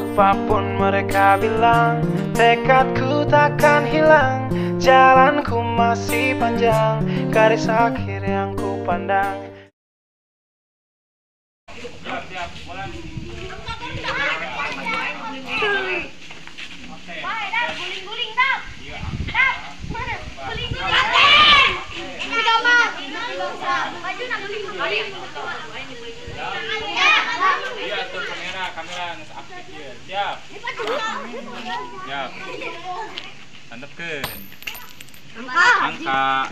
Apapun mereka bilang, tekadku takkan hilang. Jalanku masih panjang, garis akhir yang ku pandang. Guling-guling, Dap. Dap. Guling-guling. Iya tuh kamera nges aktif ieu. Siap. Siap. Tandepkeun. Angka.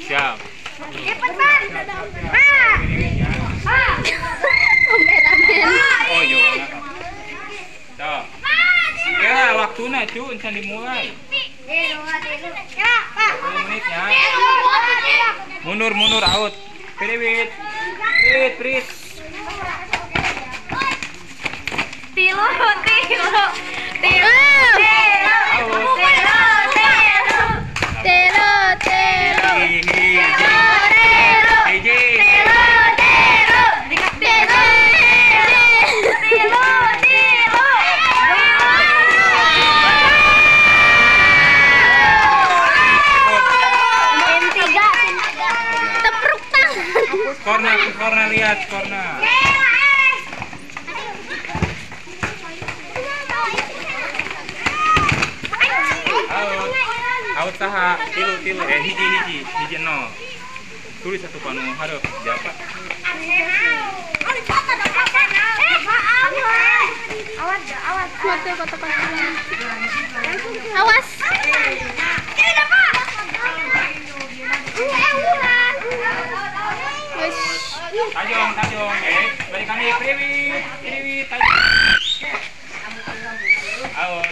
Siap. Oh iya. Sok. Ya, waktuna cu encan dimulai. 10 menit ya. Mundur mundur out. Priwit. Prit prit. Tilu tilu tilu tilu tilu tilu. Skorna, skorna lihat skorna. Out, out saha, tilu tilu, hiji hiji, hiji nol. Tulis satu panu hareup, japa. Awas. Tajong, tajong, balik kami, priwit, priwit, tajong. Out.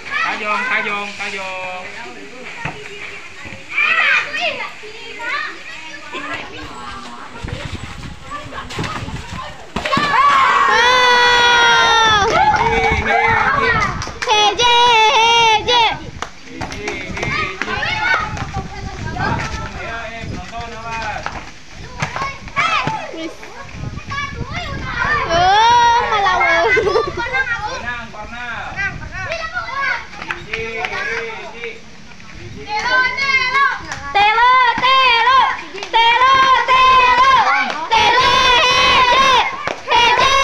Tajong, tajong, tajong. Heje, heje. Oh, malawan. Menang, Kornel. Telo, telo, telo, telo, telo, heje, heje, heje,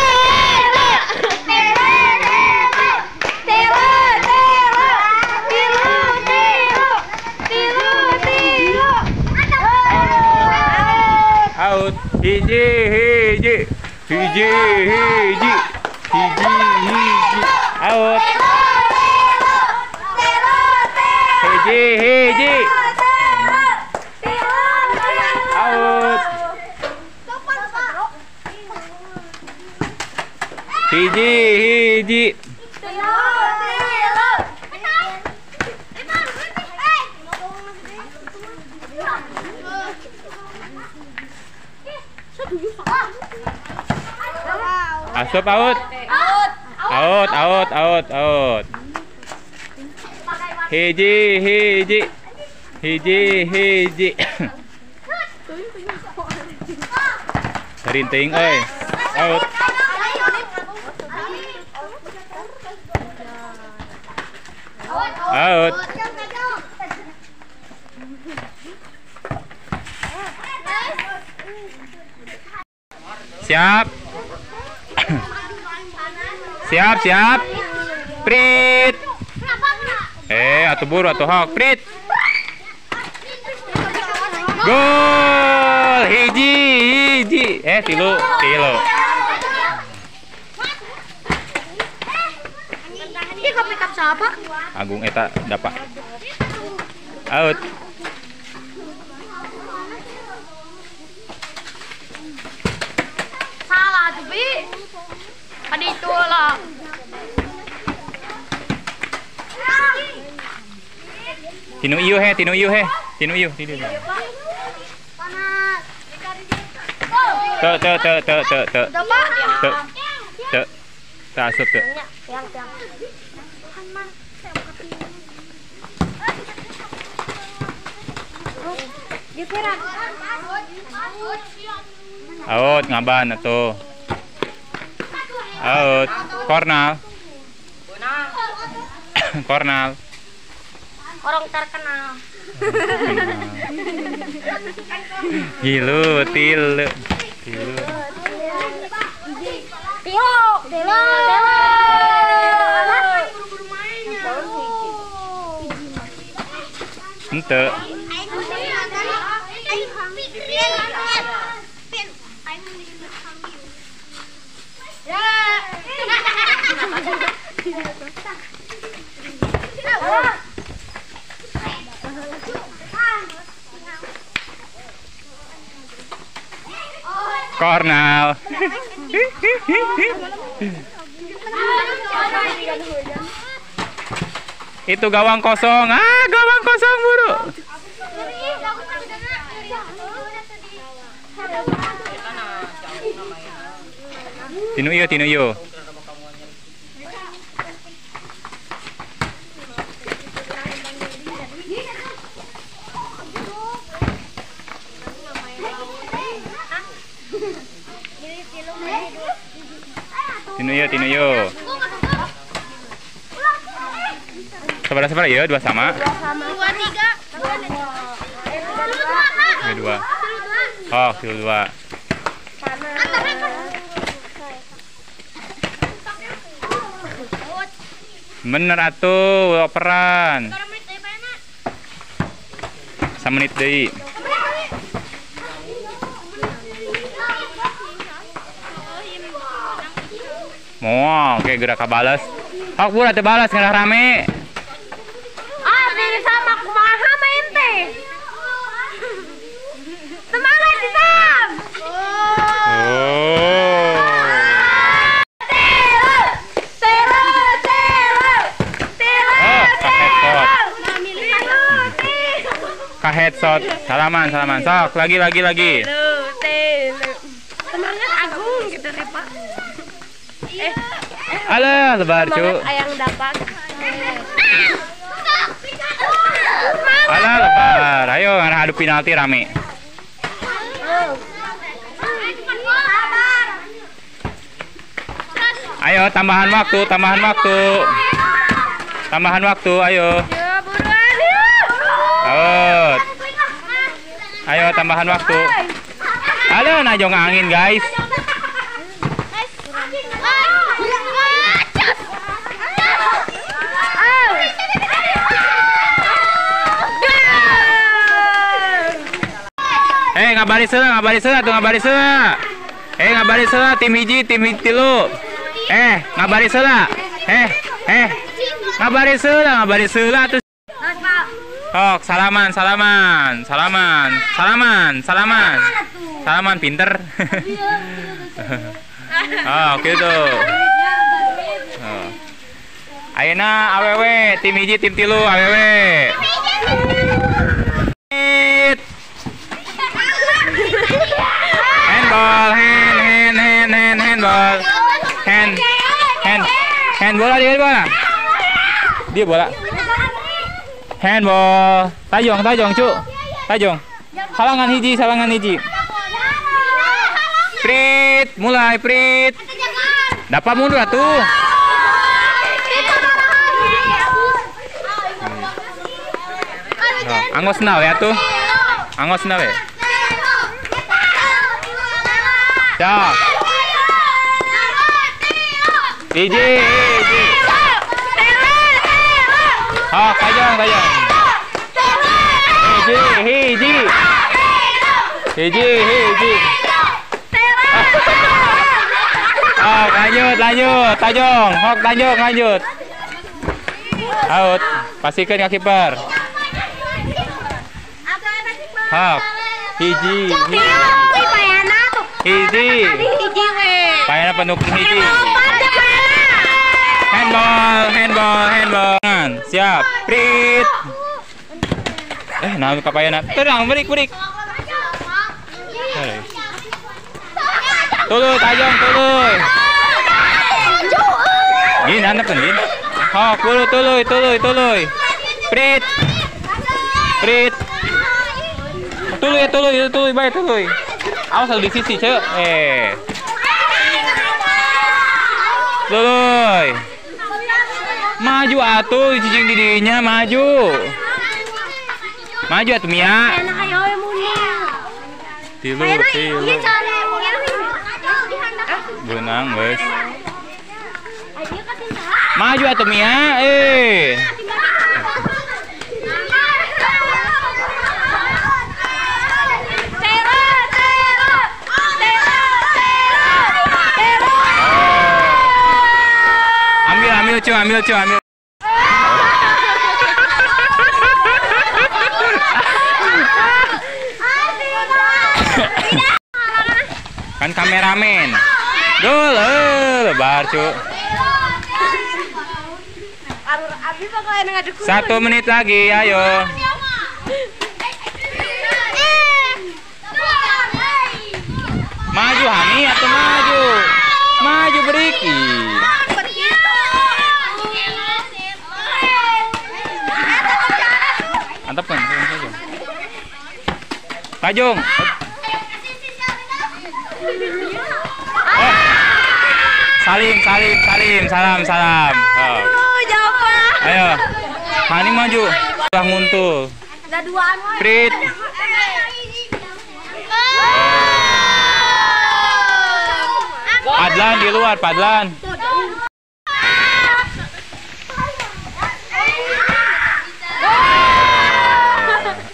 telo, telo, tilu, tilu, tilu, tilu. Out. Hiji, hiji, hiji, hiji, hiji, hiji. Out. Hiji, hiji. Out. Hiji, hiji. Asup out. Out, out, out, out. Hiji, hiji. Hiji, hiji. Rinting euy. Out. Out. Siap. Siap, siap. Prit. Atuh buru atuh hok. Prit. Gol. Hiji, hiji. Tilu, tilu. Agung eta dapat. Out. Salah tuh, Bi. Ada itu lah. Tinu ieu he, tinu ieu he, tinu ieu, tinu. Teu teu teu teu teu teu. Teu. Teu. Teu asup teu. Out ngaban atuh. Out. Kornal. Kornal. Orang terkenal. Gilu, tilu. Tilu. Tilu, tilu. Ente. Kornal. Itu gawang kosong. Ah, gawang kosong buru. Tinu iyo, tinu iyo. Tinu iyo, tinu iyo. Sabar-sabar ya, 2 sama. 2 3. 2. Oh, 2. Bener atuh, operan. Samenit deui. Moal, oke gerak kabalas. Hok bulat teu balas ngarah rame. Ah, diri sama kumaha main teh. Semangat Sam. Oh. Kaheadshot. Salaman, salaman. Sok, lagi. Semangat Agung gitu teh, Pak. Alah, lebar, cu. Ayang dapat. Alah, lebar. Ayo ngarah adu penalti rame. Ayo tambahan waktu, tambahan waktu. Tambahan waktu, ayo. Out. Ayo tambahan waktu. Aduh, najong angin, guys. Ngabaris heula, ngabaris heula tuh, ngabaris heula. Ngabaris heula tim hiji, tim tilu. Ngabaris heula. Ngabaris heula, ngabaris heula tuh. Sok, salaman, salaman, salaman, salaman, salaman. Salaman pinter. Oh, gitu. Oh. Ayeuna awewe, tim hiji, tim tilu, awewe. Handball, hand, hand, hand, hand, handball. Hand, hand, hand bola, dia bola. Dia bola. Handball. Tajong, tajong, cu. Tajong. Halangan hiji, halangan hiji. Prit, mulai prit. Dapat mundur atuh. Angos nawe atuh. Angos nawe. Cak. Hiji, hiji. Oh, tajong, tajong. Hiji, hiji. Hiji, hiji. Oh, lanjut, lanjut. Tajong, hok, tajong, lanjut. Out. Pastikan ke kiper. Hok. Hiji, hiji. Hiji. Payana pendukung hiji. Handball, handball, handball. Siap. Prit. Nah, kapayana. Tenang, berik, berik. Tuluy, tajong, tuluy. Gin, anak kan, gin. Hok, tuluy, tuluy, tuluy, tuluy. Prit. Prit. Tuluy, tuluy, tuluy, bae, tuluy. Awas di sisi, cek. Tuluy. Maju atuh cicing di dinya maju. Maju atuh Mia. Tilu, tilu. Benang guys. Maju atuh Mia, eh. Ambil cu, ambil cu, ambil. Kan kameramen. Gol, lebar cu. 1 menit lagi, ayo. Maju Hani atau maju? Maju beriki. Mantap kan? Tajung. Oh. Salim, salim, salim, salam, salam. Oh. Ayo, Hani maju. Ulah nguntul. Prit. Padlan di luar, Padlan.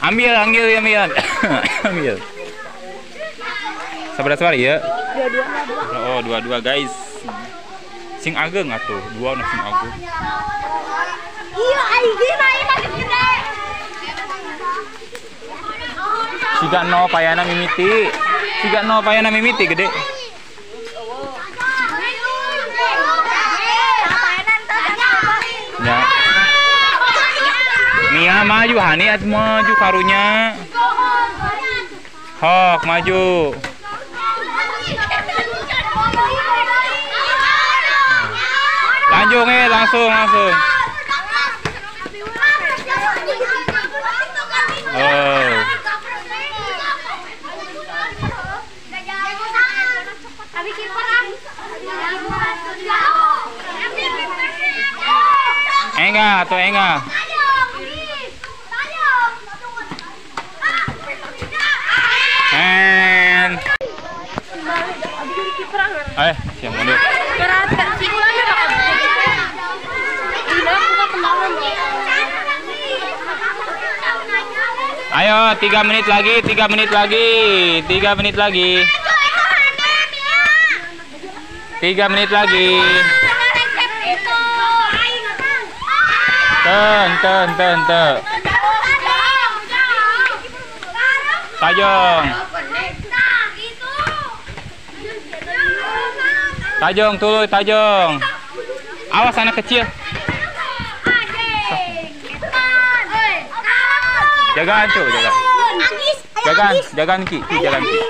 Ambil, ambil, ambil. Ambil. Sabar-sabar ya. Oh, dua-dua guys. Sing ageng atuh, dua nu sing ageng. Iya, aing mah makin gede. Siga no payana mimiti. Siga no payana mimiti gede. Ya. Mia maju, Hani atuh maju karunya. Hok maju. Lanjut langsung langsung. Oh. Enggak atau enggak? And siang mundur. Ayo, 3 menit lagi, 3 menit lagi, 3 menit lagi. 3 menit lagi. Ten, ten, ten, ten. Tajong. Tajong, tuluy, tajong. Awas anak kecil. Jagaan tuh, jagaan. Jagaan, jagaan Ki, Ki, jagaan Ki.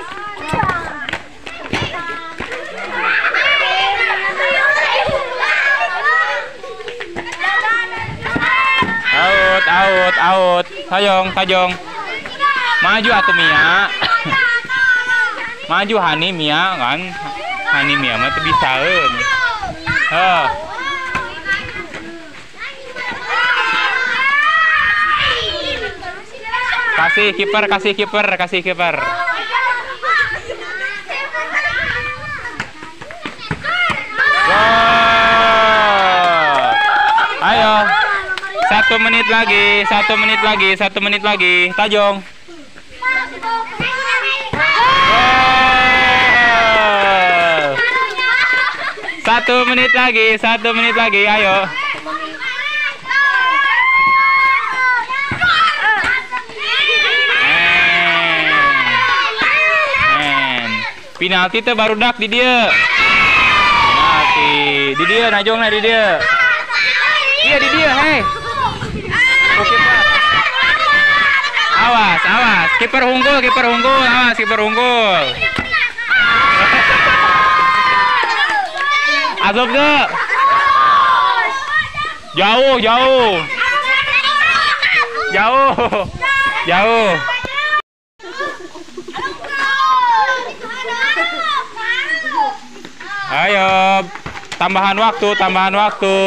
Out, out, out. Tajong, tajong. Maju atuh Mia. Maju Hani Mia kan. Hani Mia mah teu bisaeun. Heuh. Kasih kiper, kasih kiper, kasih kiper. Gol. Ayo. 1 menit lagi, 1 menit lagi, 1 menit lagi. Tajong. Gol. 1 menit lagi, 1 menit lagi, ayo. Penalti teh barudak di dia. Penalti di dia najongna di dia. Iya di dia, hei. Kiper. Awas, awas. Kiper unggul, awas kiper unggul. Asup tuh. Jauh, jauh. Jauh. Jauh. Ayo, Tambahan waktu, tambahan waktu.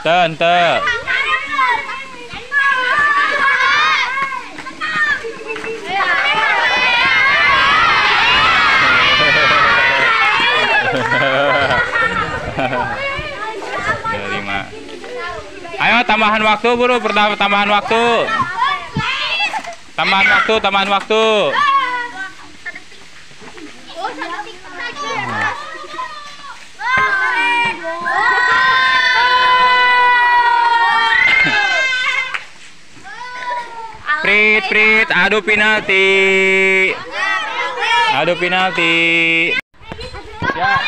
Ente, ente. Lima. Ayo tambahan waktu buru, pertama tambahan waktu. Tambahan waktu, tambahan waktu. Prit, prit, adu penalti. Adu penalti. Ya.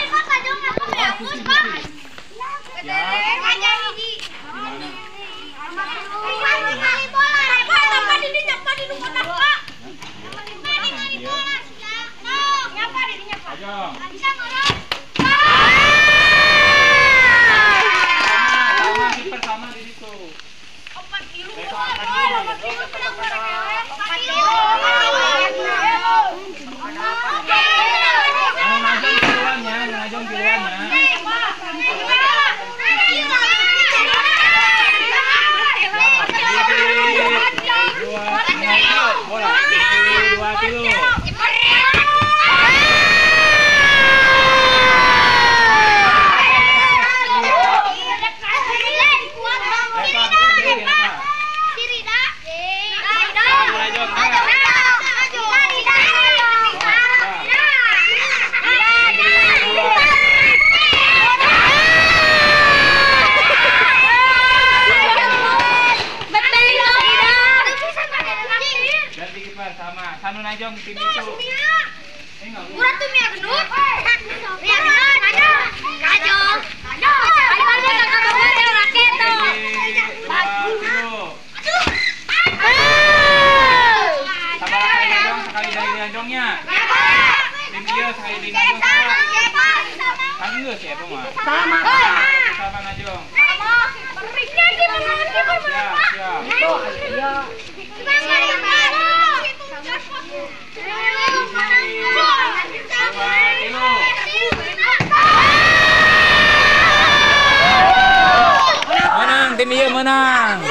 Menang, tim ieu menang.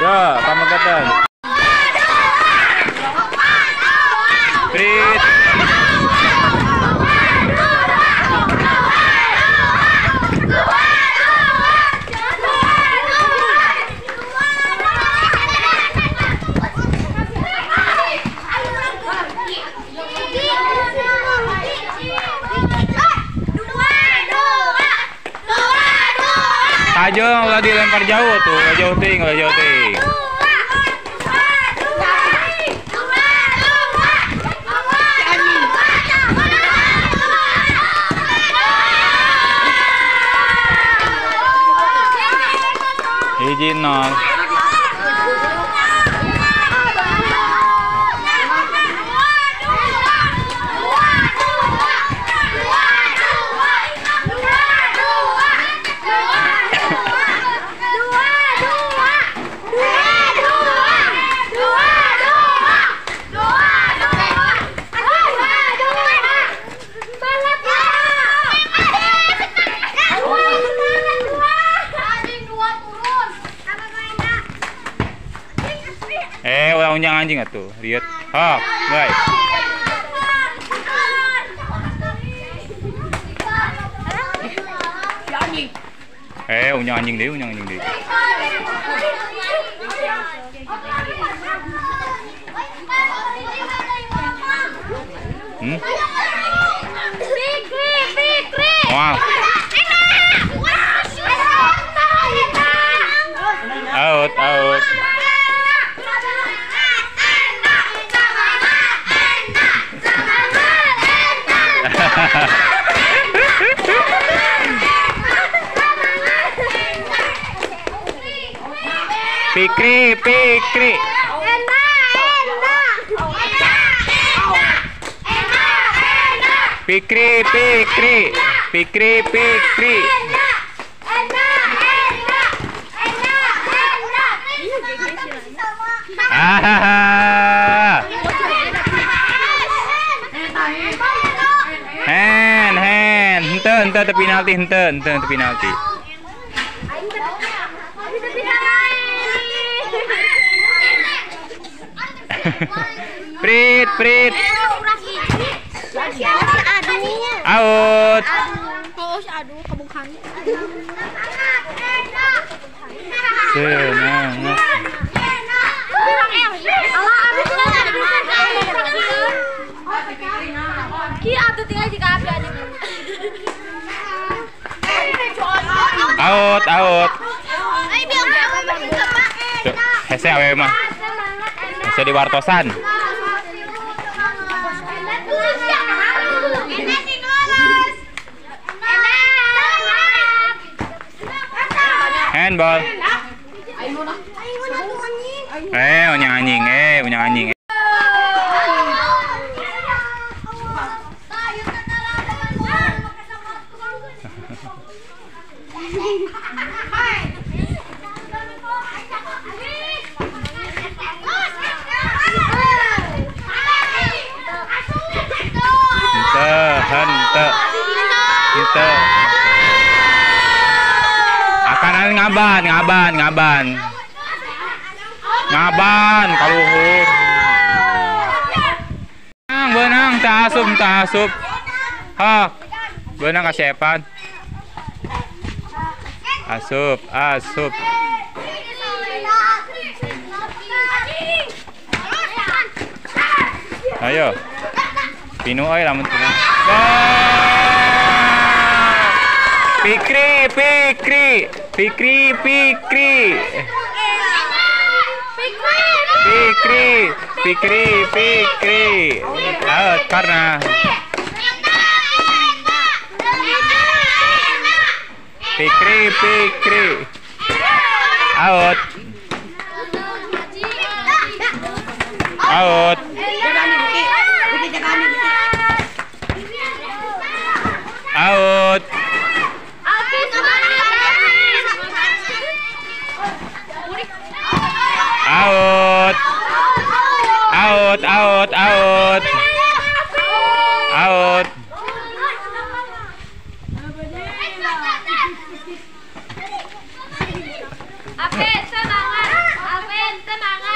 Yo, pamegatan. Prit. Tajong ulah dilempar jauh tuh, ulah jauh ting, ulah jauh ting. Hiji nol. Ulah unjang anjing atuh, lihat. Ha, mulai. Unjang anjing deh, unjang anjing deh. Wow. Out, out. Fikri, Fikri. Fikri, Fikri. Fikri, Fikri. Hahaha. Hand, hand. Henteu, henteu teu penalti, henteu, henteu teu penalti. Prit, prit. Out. Semangat. Out, out. Hese awewe mah. Hese di wartosan. Handball. Unyang anjing, unyang anjing. Hente, hente. Akan ngaban, ngaban, ngaban. Ngaban kaluhur. Benang, tak asup, tak asup. Hak. Benang kasiepan. Asup, asup. Ayo. Pinu euy lamun teu. Fikri, Fikri, Fikri, Fikri. Fikri, Fikri, Fikri. Out karena Fikri, Fikri. Out. Out. Out. Out. Out, out, out. Out.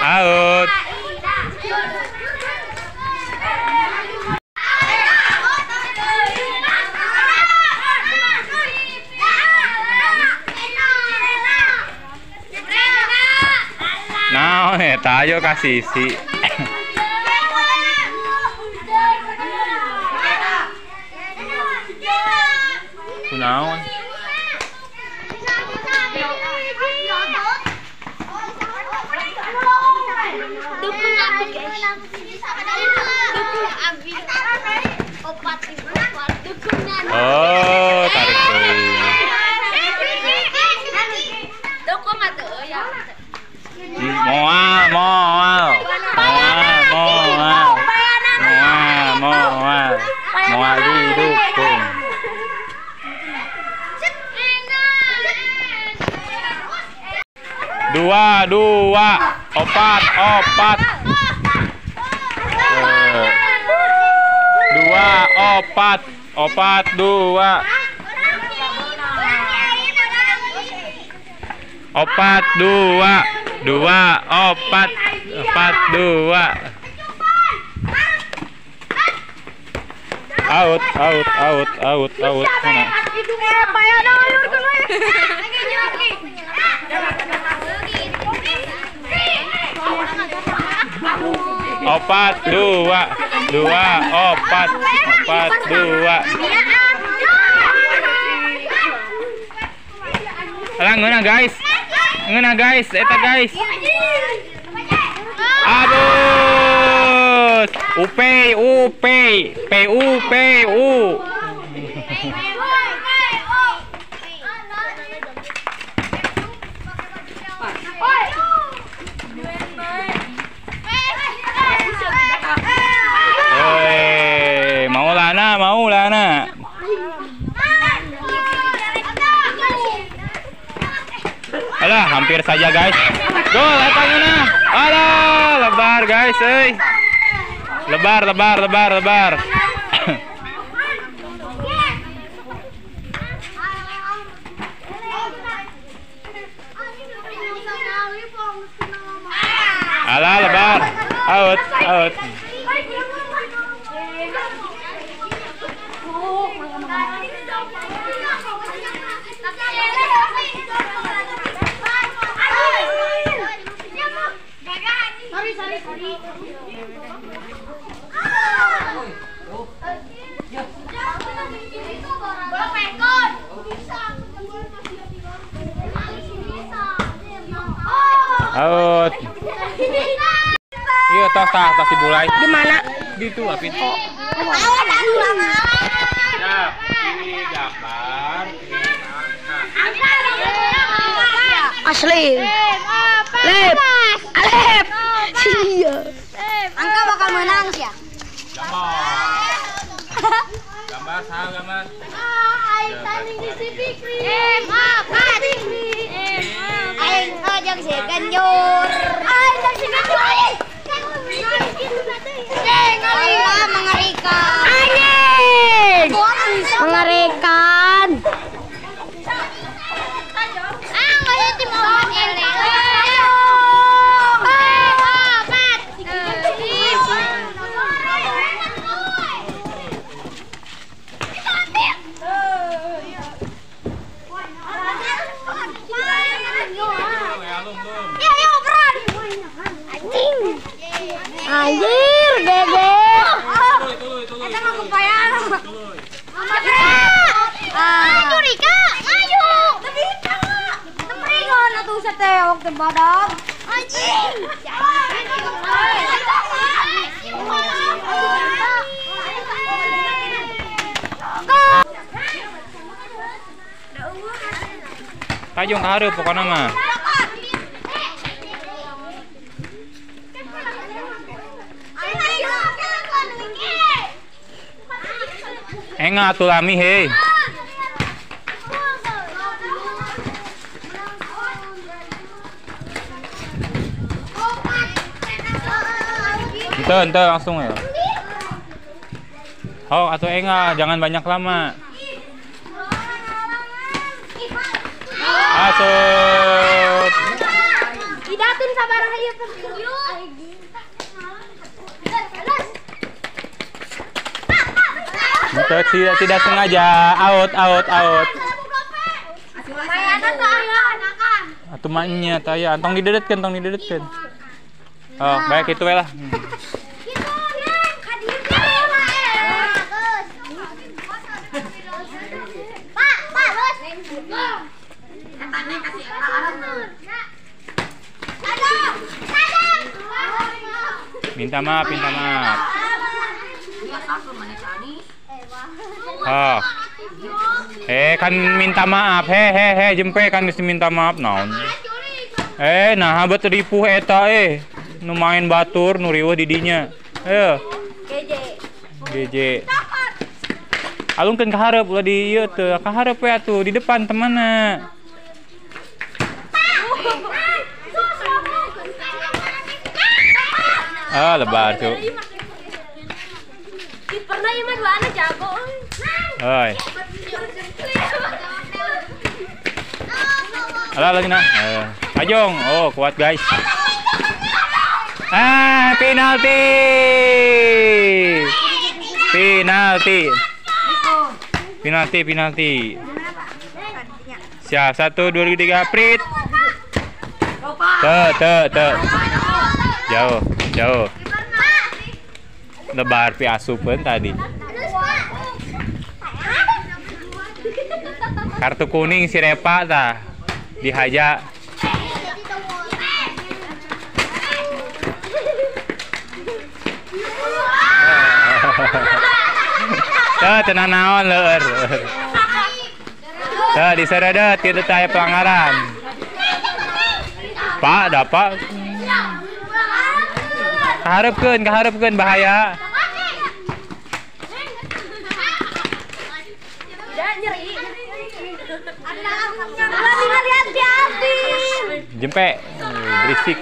Out. Nah, tayo kasih si. Kunaon? Dukung abi guys. Dukung abi. Opat dukung. Oh, tarik deui. Dukung atuh ya. Moal, moal. Moal, moal. Moal, moal. Moal didukung. Dua, dua, opat, opat. Dua, opat, opat, dua. Opat, dua, dua, opat, opat, dua. Out, out, out, out, out. Mana? Opat, dua, dua, opat, opat, dua. Alah, ngeunah guys. Ngeunah guys, eta guys. Aduh. U P U P P U P U. Hei, Maulana, Maulana. Alah, hampir saja guys. Gol, eta ngeunah. Alah, lebar guys, euy. Lebar, lebar, lebar, lebar. Alah, lebar. Out, out. Out. Iya, tos tah, tos dimulai. Di mana? Di itu, Apin. Ya, ini gambar. Asli. Lep. Alep. Iya. Angka bakal menang sih ya. Gambar, saha gambar. Aing ngajak si Ganjur. Aing si Ganjur. Mengerikan. Anjing. Mengerikan. Anjir, gege. Eta mah kumpayan. Maju Rika, maju. Temringan atuh sateok teh badag. Anjing. Tajung ka hareup pokona mah. Enggak atuh lami hei. Ente, ente langsung ya. Oh, atau enggak, jangan banyak lama. Asup. Idatun sabaraha ieu teh. Tidak sengaja, out, out, out. Atuh mah nya taya, tong didedetkeun, tong didedetkeun. Oh, baik itu we lah. Minta maaf, minta maaf. Oh. Kan minta maaf. He he he jempe kan mesti minta maaf naon. Nah bet ripuh eta nu main batur nu riweuh di dinya. Ayo. GJ. Alungkeun ka hareup ulah di ieu teu, ka hareup we atuh di depan temanna. Ah, lebar tuh. Pernah ieu mah dua anak jago. Oi. Alah lagi nah. Ajong. Oh, kuat guys. Ah, penalti. Penalti. Penalti, penalti. Siap, 1 2 3 prit. Te te te. Jauh, jauh. Lebar pi asupeun tadi. Kartu kuning si Repa tah dihaja. Teu tenang naon leur. Teu diseredet kitu teh aya pelanggaran. Pak, da Pak. Kaharepkeun, kaharepkeun bahaya. Jempe, berisik.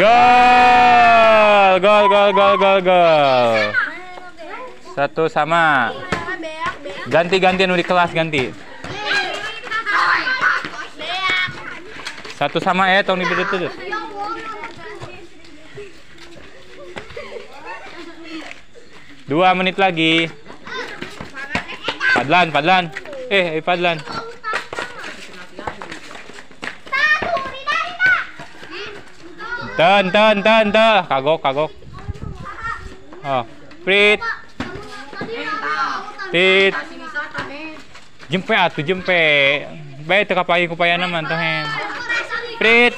Gol, gol, gol, gol, gol, gol. 1-1. Ganti-ganti nu di kelas ganti. 1-1 tong dibedetut. 2 menit lagi. Padlan, Padlan. Padlan. Ten, ten, ten, ten. Kagok, kagok. Oh, prit. Tit. Jempe atuh jempe. Bae teu kapayi kupayana mah teh hen. Prit.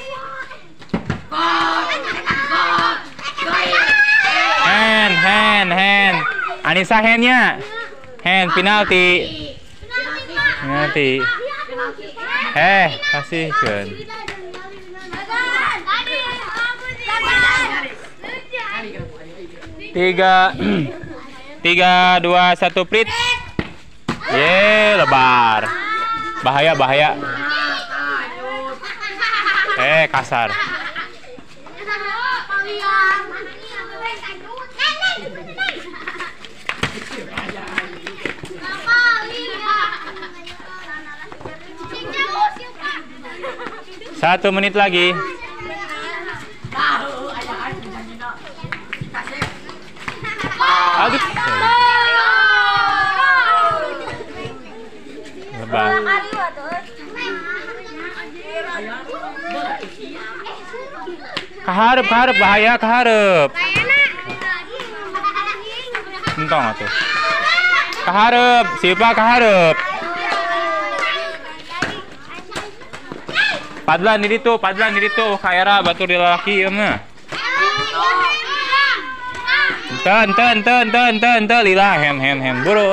Hand, hand, hand. Anissa handnya. Hand, penalti. Penalti. Kasihkeun. 3, 3, 2, 1, prit. Ye, lebar. Bahaya, bahaya. Kasar. Satu menit lagi. Aduh. Lebar. Kaharep, kaharep, bahaya kaharep. Entong atuh. Kaharep, siapa kaharep? Padlan di ditu, Padlan di ditu, kaera batur di lalaki ieu mah. Ten, ten, ten, ten, ten, ten, lila, hem, hem, hem, buru,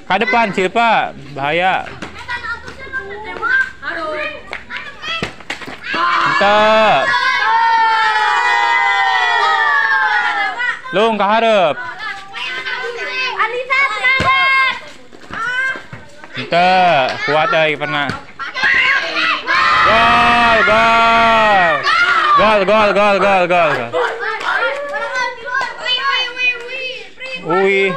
Ka depan, Silpa, bahaya. Ente. Lung, kaharep. Ente, kuat euy pernah. Gol, gol. Gol, gol, gol, gol, gol. Ui.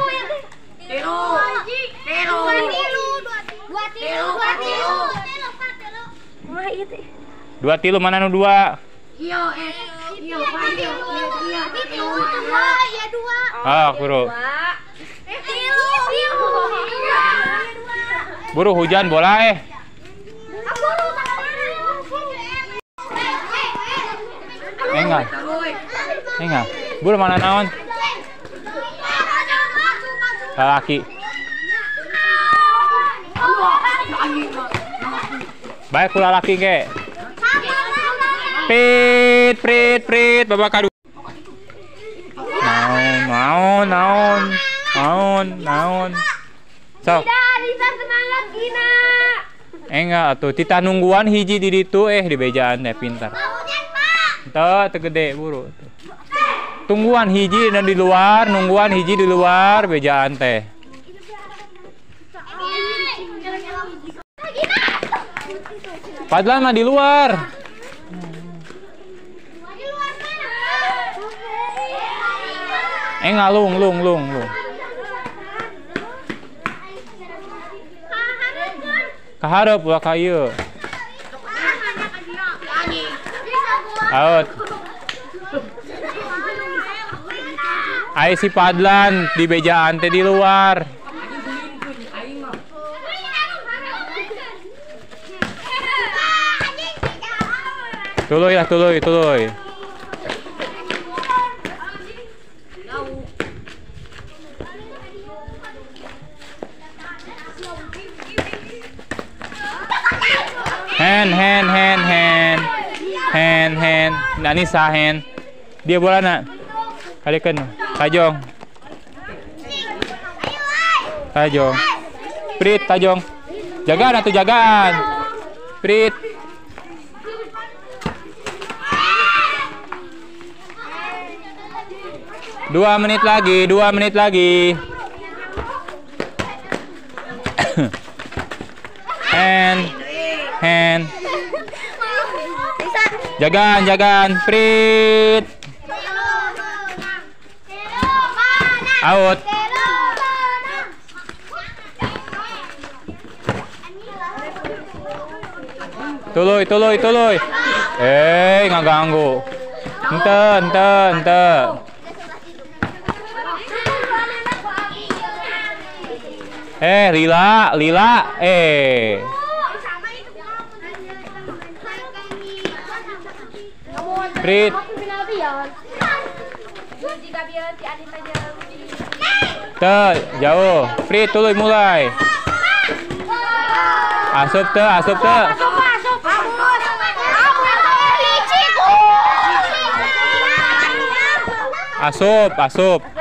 Dua tilu mana nu dua? Ah, buru. Buru hujan bola Enggak. Enggak. Buru mana naon? Laki. Baik kula laki ge. Prit, prit, prit, babak kadu. Naon, naon, naon, naon, naon. Sok. Semangat Gina. Enggak atuh tita nungguan hiji di ditu di bejaan teh pintar. Teu teu gede buru. Tungguan hiji dan di luar, nungguan hiji di luar bejaan teh. Padlan mah di luar. Ngalung, lung, lung, lung. Kaharep ulah ka ieu. Out. Ai si Padlan di bejaan teh di luar. Tuluy lah, tuluy, tuluy. Hand, hand, hand, hand. Hand, hand. Anissa hand. Dia bola nak. Kalikeun. Tajong. Tajong. Prit, tajong. Jagaan atuh jagaan. Prit. 2 menit lagi, 2 menit lagi. Hand, hand. Jagaan, jagaan. Prit. Out. Tuluy, tuluy, tuluy. Eh, ngaganggu. Ente, ente, ente. Eh, lila, lila, eh. Prit. Te, jauh. Prit, tuluy mulai. Asup te, asup te. Asup, asup.